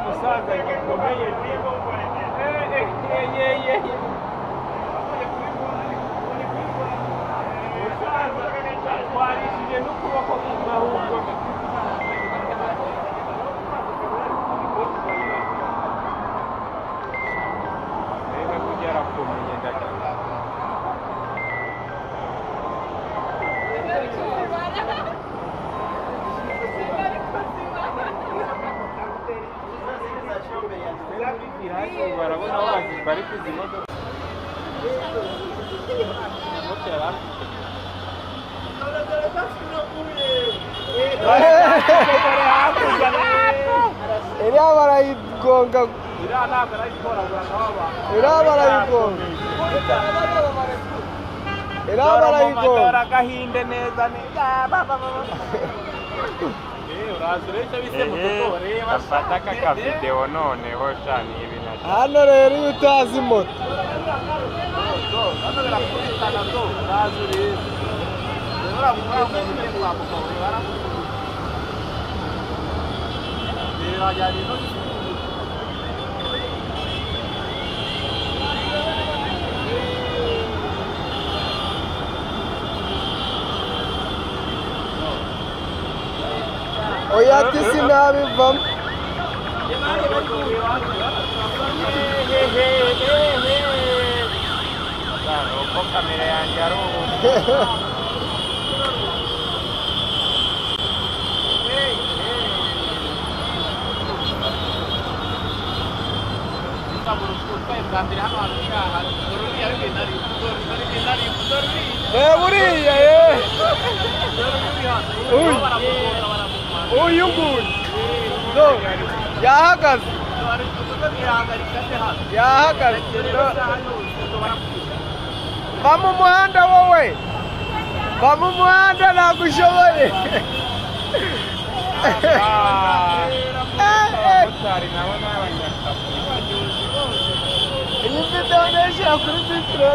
Musaza gikomeye. Twarishije n'ukuboko kumwe ahubwo. Reka kugera ku myenda. Barabona aho baziparika izi modoka. Iriya barayigonga. Iriya barayigonga. Iriya barayigonga. Agahinde neza neza. Afata aka video noneho sha ni ibintu. Hano rero iyo utazi moto. Hano birakubitana do. Urazi rero. Oya ati sinabivamo. Uko kamera yanjye ari ubu. Buriya ye. Uyu nguyu yahagaze. Yahagaze. Va mu muhanda wowe. Va mu muhanda ntabwo ushoboye. Iyi video ndayishyira kuri Twitter.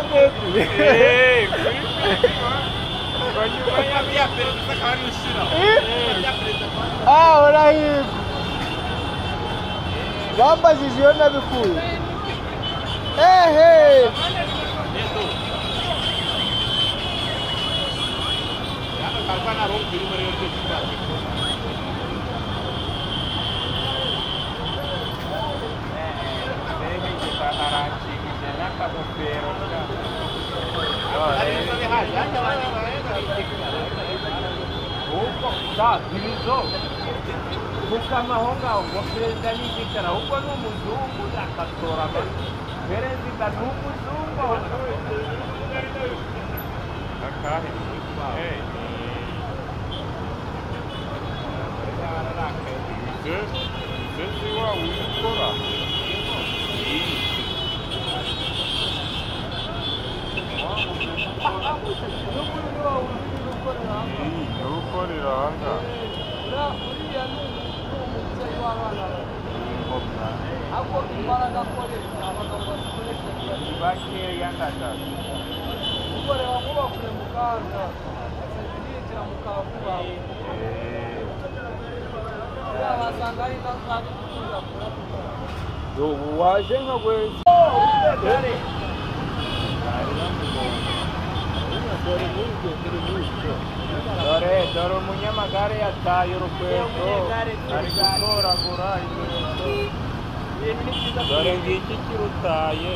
Urahirwa. Bambajije iyo nabikuye. Ehe. Mukama ngo perezida n'igicara ahubwo ni umuzungu akatora perezida ni umuzungu akahe Waje nka gwezi. Dore dore umunyamagare yataye urukweto ari gutoragura inkweto. Dore ngiki kirutaye.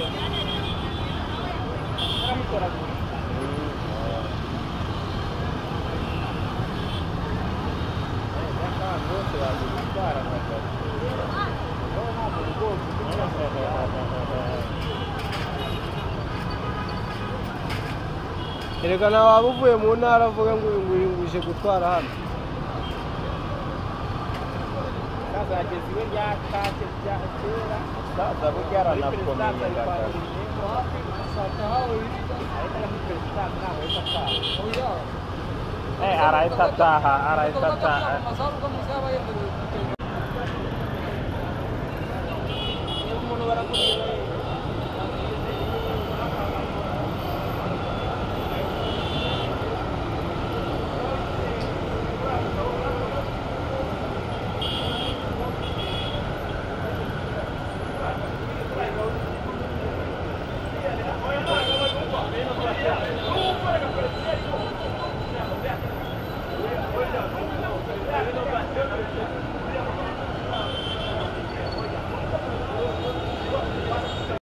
Erega nawe waba uvuye mu ntara avuga ngo uyu nguyu nguje gutwara hano. Kazageze iwe ryatashye bya kera. Saza burya aranakomeye. Arahita ataha, arahita ataha. Meno